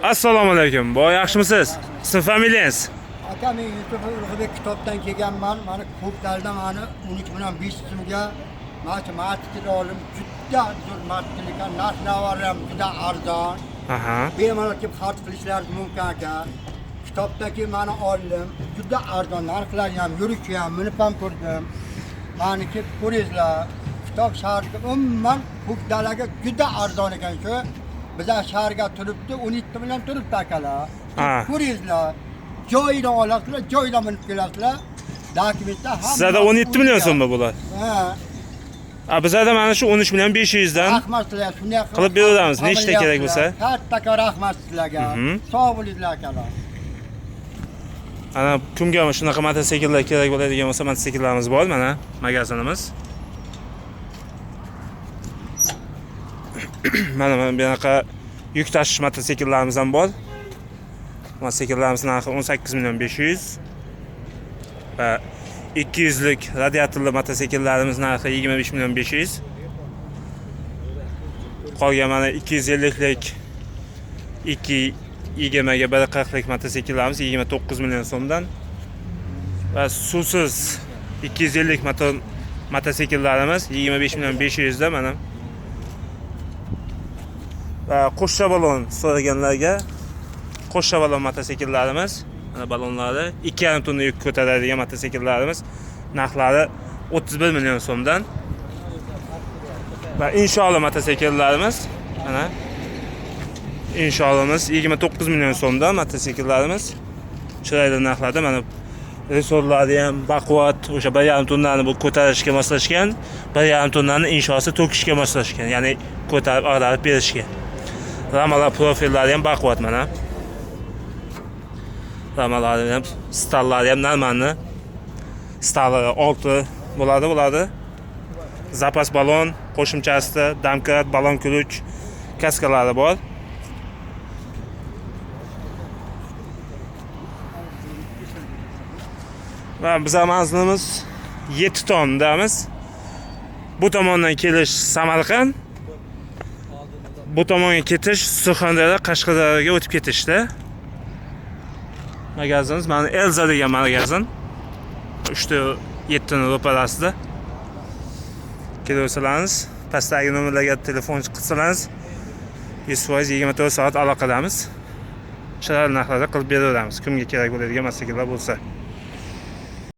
Assalomu alaykum. Boy, yaxshimisiz? Ism familiyangiz? Aka, men Yusuf Ulug'bek kitobdan kelganman. Mana Ko'kdalda mani 13 million 5 so'mga mana shu motosikl oldim. Juda zo'r motosikl ekan. Narx-navori ham juda arzon. Aha. Bemalol kelib xarid qilishlaringiz mumkin aka. Kitobdagi mana oldim. Juda arzon narxlari ham, yurishi ham, minib ham ko'rdim. Mani kelib ko'ringizlar. Kitob shaharga umuman Ko'kdalaga juda arzon ekan shu. Bizlar shaharga turibdi, 17 million turibdi akalar. Ha. Ko'ringizlar. Joyidan olasizlar, joyidan minib kelasizlar. Dokumentda hamma. Sizlarda 17 million so'mmi bular? Ha. A bizlarda mana shu 13 million 500 dan Rahmat sizlarga, shunday qilib beraveramiz, nechta kerak bo'lsa. Kattakon rahmat sizlarga. Sog' bo'linglar akalar. Ana kimga shunaqa mototsikllar kerak bo'ladigan bo'lsa, mototsikllarimiz bor mana magazinimiz. Mana bunaqa yuk tashish mototsikllarimiz ham bor. Mototsikllarimiz narxi 18 million 500 va 200 lik radiatorli mototsikllarimiz narxi 25 million 500. Qolgan mana 250 lik 2.20 ga 1.40 lik mototsikllarimiz 29 million so'mdan va suvsiz 250 mototsikllarimiz 25 million 500 da mana. Va qo'shcha balon so'raganlarga qo'shcha balon mototsikllarimiz, mana balonlari 2,5 tonna yuk ko'taradigan mototsikllarimiz narxlari 31 million so'mdan. Va inshaalloh mototsikllarimiz mana inshaallohimiz 29 million so'mdan mototsikllarimiz chiroyli narxlarda. Mana resorlari ham baquvvat, o'sha 1,5 tonnani bu ko'tarishga moslashgan, 1,5 tonnani inshosi to'kishga moslashgan, ya'ni ko'tarib ag'darib berishga. Ramalar profillari ham baquvvat mana. Ramalari ham, stallari ham normalni. Stallari 6 bo'ladi. Zapas balon qo'shimchasida domkrat, balon ключ, kaskalari bor. Va bizlar manzilimiz 7 tondamiz. Bu tomondan kelish Samarqand, bu tomonga ketish Surxondaryo, Qashqadaryoga o'tib ketishda. Magazinimiz mana Elza degan magazin. 3 ta 7 ni ro'parasida. Kelaversalaringiz, pastdagi nomerlarga telefon qilsangiz 100% 24 soat aloqadamiz. Chiroyli narxlarda qilib beraveramiz. Kimga kerak bo'ladigan mototsikllar bo'lsa.